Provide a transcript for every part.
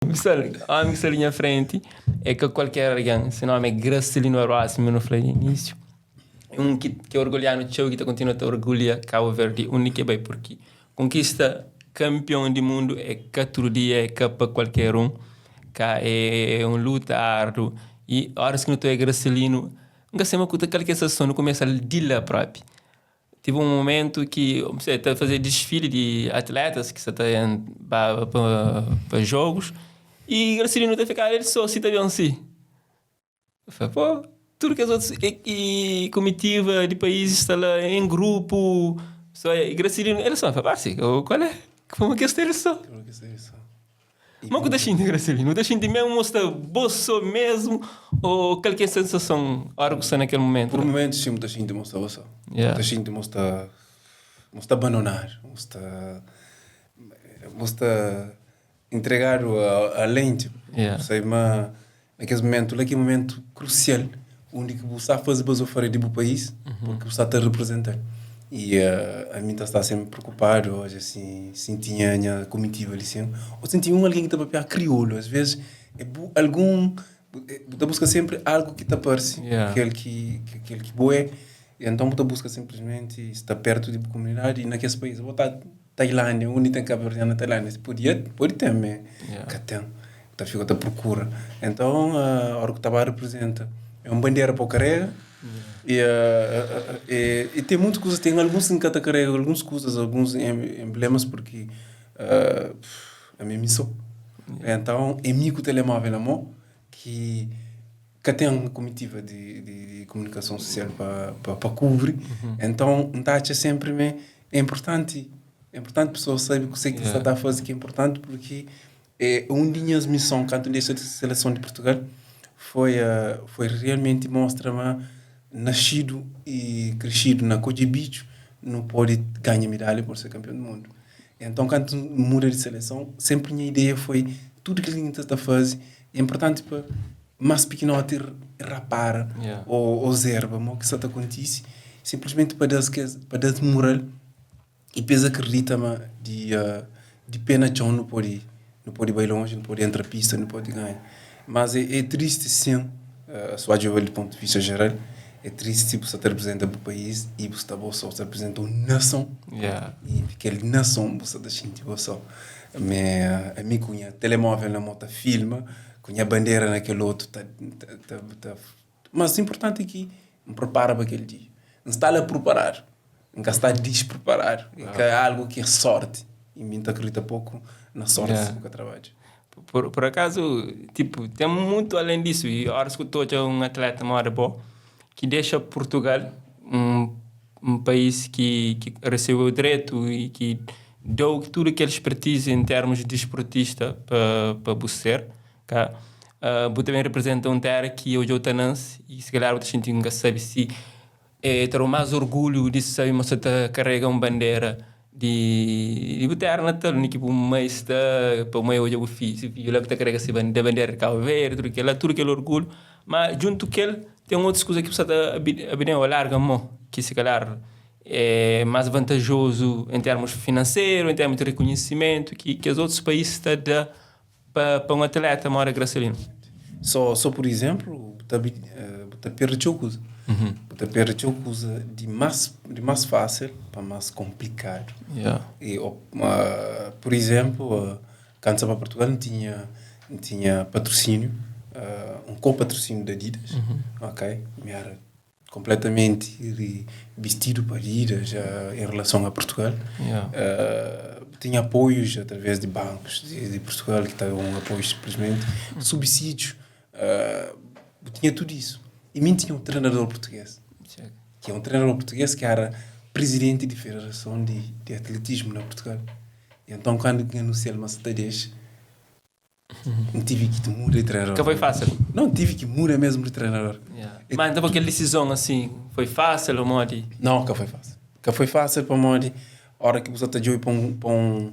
Pessoal, homi ki sta li nha frenti é ka kualker algen, se nomi é Gracelino Barbosa, sima nu fla di inísiu. É un ki ki orgulhanu txeu ki ta kontinua ta orgulha Kabu Verdi undi ki el bai, purki konkista kanpion di mundu é ka tudu dia, é ka pa kualker un, ka é un luta árdu. I óras ki nu ta oja Gracelino, N ka sema ku ta kal ki é sensason, nu kumesa di la propi. Tive un momentu ki N ta faze disfili di atletas ki sa ta baba pa jogos i Gracelino ta fikaba el so si ta ben si. N fla, po, tudu kes otus i kumitiva di paizis sta la en grupu so i Gracelino el so. N fla, ba si, kual é? Kuma ki es sta el so? Má ku ta xinti, Gracelino? Bu ta xinti mesmu mo sta bo so mesmu ô kal ki é sensason ora ku sta na kel momentu? Por momentus sim, bu ta xinti mo sta bo so. Yeah. Bu ta xinti mo sta mo sta abandonadu, mo sta mo sta entregadu a alén, tipo. Yeah. Bu sabe ma na kes momentu la ki é momentu krusial undi ki bu sta faze bazofara di bu país porque bu sta ta reprezental e ami ta sta sempre preocupado hoje assim si tinha nha comitiva li sim ou si tinha um alguém ki ta papia crioulo às vezes é bu algum bu ta busca sempre algo ki ta parse Yeah. kel ki kel ki bo é e então bu ta busca simplesmente sta perto di bu comunidade e na kes país bo ta Tailândia, undi ten kabuverdianu na Tailândia? Podia, pode ten, me Yeah. ka ten. Ta fika ta prokura. Então, ora ku ta ba representa, é un bandera pa bu karega e, e, e ten muitas kuzas, ten alguns ki ka ta karega alguns kuzas, alguns emblemas, porque ami é mi so. Então, é mi ku telemóvel na mô ki ka ten kumitiva di, di komunikason sosial pa, pa, pa kubri. Então, N ta atxa sempre me É inportanti, é inportanti pesoas sabe kuzê ki sa ta faze ki é inportanti porque é un di nhas mison kantu N dexa seleson di Portugal foi foi realmenti mostra ma nascidu y krescidu na Kodje Bitxu nu pode ganha medalha pode ser kanpion di mundu. Enton kantu N muda di seleson senpri nha ideia foi tudu kel ki N ta faze é inportanti pa más pikinoti rapara ô ozerba mo ki sa ta kontise sinplismenti pa da-s kes pa da-s mural i pa es akredita ma di di pé na txon nu pode nu pode bai lonji nu pode entra pista nu pode ganha mas é é tristi sin só djobe-l di pontu di vista jeral é tristi bu sta ta riprizenta bu país i bu sta bo só bu sta riprizenta un nason i kel nason bu sta ta xinti bo só me ami ku nha telemóvel na mô ta filma Ku nha bandera na kel otu ta ta ta Mas inportanti é ki N prepara pa kel dia. N sta la pruparadu, N ka sta dispreparadu. É ka algu ki é sorti. I mi N ta kridita poku na sorti si bu ka trabadja. Por, por akazu, tipo, ten mutu alen disu. I óras ku ta odja un atleta moda bo, ki dexa Purtugal, un un país ki ki resebeu dretu i ki dau tudu kel expertise en termus di disportista pa pa bu ser, ka? Bu ta ben representa un tera ki odjau ta nanse i si kalhar bu ta xinti N ka sabe si e ta dau mas orgulhu di sabe ma sa ta karega un bandera di di bu tera natal undi ki bu mai sta pa bu mai odja bu fidju si fidju la ki ta karega si bandera di Kabu Verdi tudu kila tudu kel orgulhu ma djuntu kel ten otus kuza ki bu sa ta abidem o larga mo ki si kalhar é más vantajozu em termos finanseru, em termos di rekonhisimentu ki kes otus país ta da pa pa un atleta moda Gracelino. Só, só por exemplo, bu ta bu ta perde txeu kuza. Bu ta perde txeu kuza di más di más fásil pa más komplikadu. Yeah. E, por exemplo, kantu staba Portugal N tinha N tinha patrusíniu, un ko-patrusíniu di Adidas, ok, mi era Completamente bistidu pa Adidas em relação a Portugal. Tinha apoios através de bancos de Portugal que ta um apoio simplesmente, subsídios, tinha tudo isso. E mim tinha um treinador português, que é um treinador português que era presidente de federação de, de atletismo na Portugal. E então quando anunciei ma sa ta dexa, N tive ki muda di treinador. Ka foi fásil? Não, tive ki muda mesmo di treinador. Yeah. Mas então aquela decisão assim, foi fácil ou modi? Não, ka foi fásil. Ka foi fásil pamodi ora ki bu sta ta djobe pa un, pa un,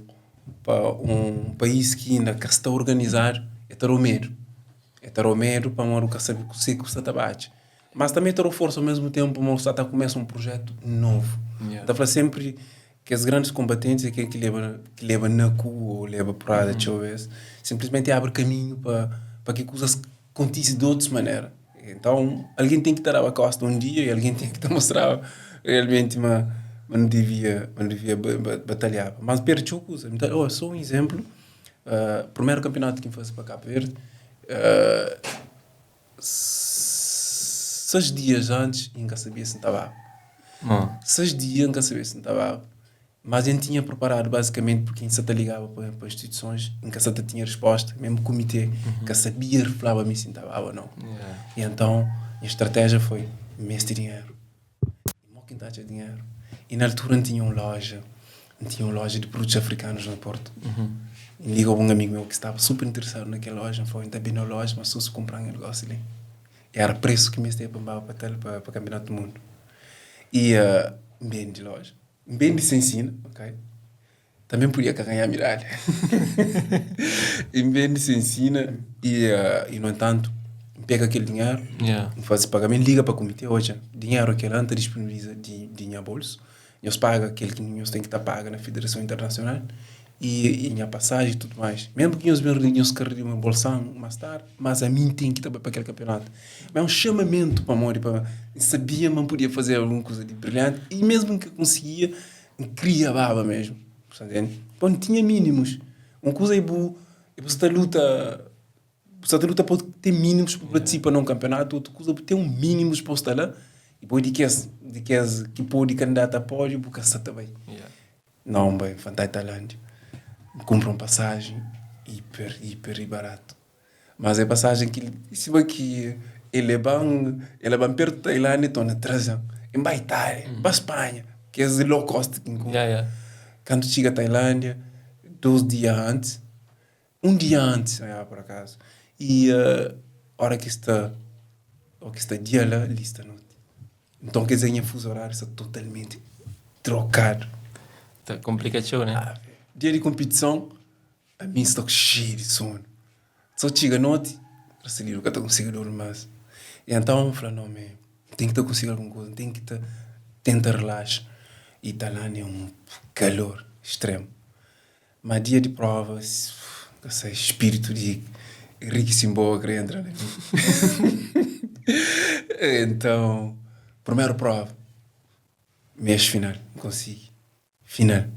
pa un país ki inda ka sta organizadu, e ta dau medu. E ta dau medu pamodi bu ka sabe kuse ki bu sta ta ba atxa. Mas tanbe ta dau forsa ao mesmu tempu pamodi bu sta ta kumesa un projetu novu. Yeah. N ta fla sempri. Kes grandes kombatentis é kel ki leba ki leba na ku ou leba porrada txeu bes, simplesmenti abri kaminhu pa pa ki kuzas kontise di otus manera. Então algen ten ki ta daba kosta un dia i algen ten ki ta mostraba realmenti ma ma nu devia ma nu devia batalhaba. Mas perde txeu kuza. Nta oh só un izemplu, primeru kanpionatu ki N fase pa Kabu Verdi, 6 dias antis N ka sabia si N ta baba. 6 dia N ka sabia si N ta baba. Mas N tinha preparadu bazikamenti purki N sa ta ligaba pa instituisons, N ka sa ta tinha resposta, mesmu kumite ka sabia flaba mi si N ta baba o nau. I entãu nha stratéjia foi, N meste dinheru. I mo ki N ta atxa dinheru? I na altura N tinha un loja, N tinha un loja di produtus afrikanus na Portu. N liga pa un amigu meu ki staba super interesadu na kel loja, N fla, N ta bende un loja, ma so si kunpra-m kel gosi li. I era presu ki mesteba pa N baba pa tal, pa kanpionatu di mundu. I N bende loja. N bende sen sina, ok? Tanbe N podia ka ganha midalha. N bende sen sina i, i no entantu, N pega kel dinheru, N faze pagamentu, N liga pa kumite, odja, dinheru kel-la N ta disponibiliza di, di nha bolsu, nhos paga kel ki nhos ten ki ta paga na Federason Internasional i, i nha pasaji i tudu mais. Mesmu ki nhos ben, nhos ka reembolsa-m mas tardi, mas ami N ten ki ta bai pa kel kanpionatu. Ma é un chamamentu pamodi pa N sabia ma N podia faze algun kuza di brilhanti i mesmu N ka konsigia, N kria baba mesmu, bu sta ntende? Nton N tinha mínimus. Un kuza é bu é bu sta luta bu sta ta luta pa ten mínimus pa partisipa na un kanpionatu, otu kuza bu ten un mínimus pa bu sta la i bo é di kes di kes ki pode kandidata a pódiu bu ka sta ta bai. Nau, N bai, N fla, N ta Tailándia. N kunpra un pasajen hiper, hiper baratu. Mas é pasajen ki sima ki e leba-m, e leba-m pertu Tailándia, torna traze-m. N bai Itália, N bai Spanha, kes low cost ki N kunpra. Kantu txiga Tailándia, dos dia antis, un dia antis, por akazu, i ora ki sta, ora ki sta dia la, li sta noti. Nton, kes nha fuzu oráriu sta totalmenti trokadu. Ta konplika txeu, né? Dia di konpitison, Ami sta xeiu di sonu. So txiga noti, Marcelino ka ta konsigi durmi mas. I anton N fla, no me, N ten ki ta konsigi algun kuza, N ten ki ta tenta relaxa. I Tailândia é un kalor stremu. Ma dia di prova, ka sai, spiritu di Ricky Simboa kre entra na mi. Enton, primeru prova, mes final, N konsigi. Final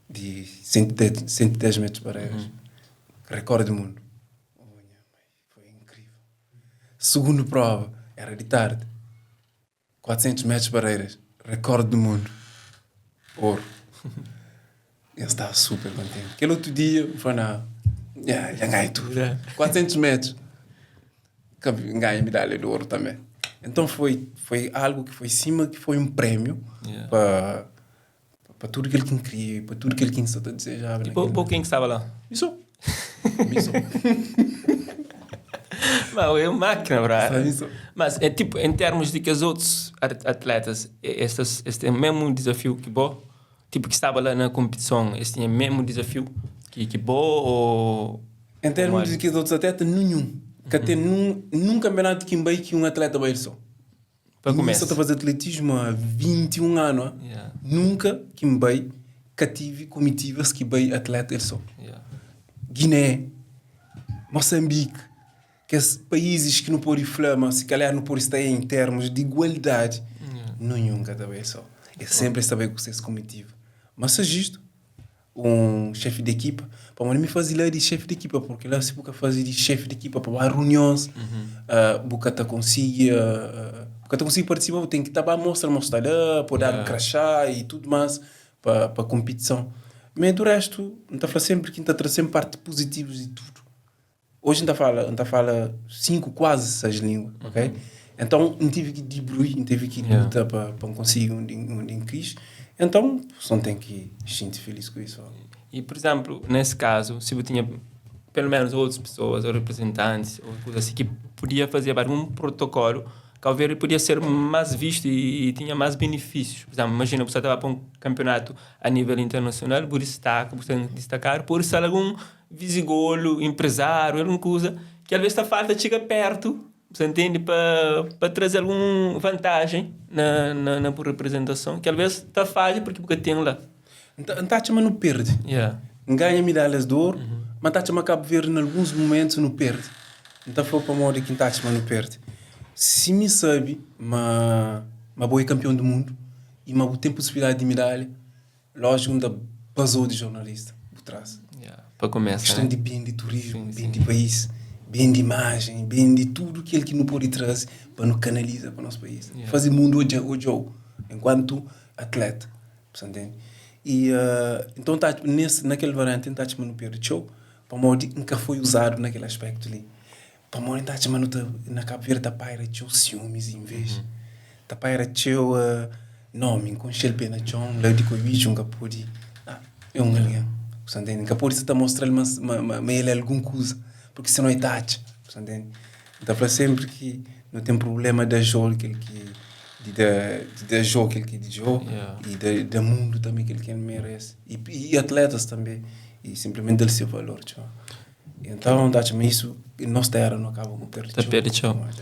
di 110 metros barreiras, recorde do mundo. Oh, nha mãe, foi incrível. Segundo prova, era di tardi, 400 metros barreiras, recorde do mundo, ouro. Eu estava super contente. Aquele outro dia, foi na. Yeah, já ganhei tudo. 400 metros, ganhei medalha de ouro também. Então foi, foi algo que foi cima, que foi um prêmio para pa tudo aquilo que eu queria, para tudo aquilo que eu só desejava. E para quem que estava lá? Isso. Isso. Mas é uma máquina, bra. Mas é tipo, em termos de que os outros atletas, estes, este é o mesmo desafio que bom, tipo que estava lá na competição, este é o mesmo desafio que, que bom ou... Em termos de que os outros atletas, nenhum. Ka ten num, num campeonato ki N bai ki un atleta bai el so. Pa Mi sa ta faze atletismu há 21 anu, ah. Nunka ki N bai ka tive kumitivas ki bai atleta el so. Guiné, Moçambique, kes paízis ki nu pode fla ma si kalhar nu pode sta em termos di igualdadi, nenhum ka ta bai el so. Es sempre es ta bai ku ses kumitiva. Masajistu. Un xefi di ekipa pamodi mi fazi la di xefi di ekipa porque la si bu ka fazi di xefi di ekipa pa ba runions bu ka ta konsigi bu ka ta konsigi partisipa bu ten ki ta ba mostra ma bu sta la pa dadu kraxá i tudu mas pa pa konpitison ma du restu N ta fla senpri ki N ta tra senpri parti puzitivus di tudu. Oji N ta fala, N ta fala 5, kuazi 6 língua, ok? Então N tive ki dibrui, N tive ki luta pa pa N konsigi undi undi N kis. Então só N ten ki xinti filis ku isu. E pur izénplu, nes kazu, si bu tinha pelu menus otus pesoas ô reprezentantis ô kuza asi ki podia fazeba algun protokolu, Kau Verdi podia ser más vistu i tinha más benefísius. Pur izénplu, imajina bu sta ta ba pa un kanpionatu a nível internasional, bu distaka, bu sta distakadu, pode ser algun Vizigolu, empresário, algun kuza ki alvês ta falta txiga pertu, bu ntende, pa pa traze algun vantajen na na bu reprezentason ki alvês ta fadja purki bu ka ten la. N ta atxa ma nu perde. N ganha medalhas de ouro, mas n ta atxa ma Cabo Verde, em alguns momentos, nu perde. N ta fla pamodi ki n ta atxa ma nu perde. Si mi sabe ma bo é campeão do mundo e ma bu tem possibilidade de medalha, lógico, n ta basou de jornalista por trás. Yeah. Pa começa, questão né? De bem de turismo, bem de país, bem de imagem, bem de tudo aquilo que não pode trazer para nos canaliza para o nosso país. Fazer mundo hoje enquanto atleta, você entende? E então tá nesse naquele variante tá mas não perde show, pamodi nunca foi usado naquele aspecto ali. Pamodi tá mas tá na Cabo Verde tá paira txeu ciúmes e inveja. Tá paira txeu nome, com pena txon, lá de coibicho nunca pode. Ah, é um alguém. Você entende? Nunca pode se tá mostrando mas ele é alguma coisa, porque senão é tacha. Você entende? Então fala sempre que não tem problema da jogo que ele que de da jogo que ele que de jogo e da mundo também que ele que merece e atletas também e simplesmente dá seu valor, tchau. Então dá isso, nossa terra não acaba com perder. Tá perde tchau.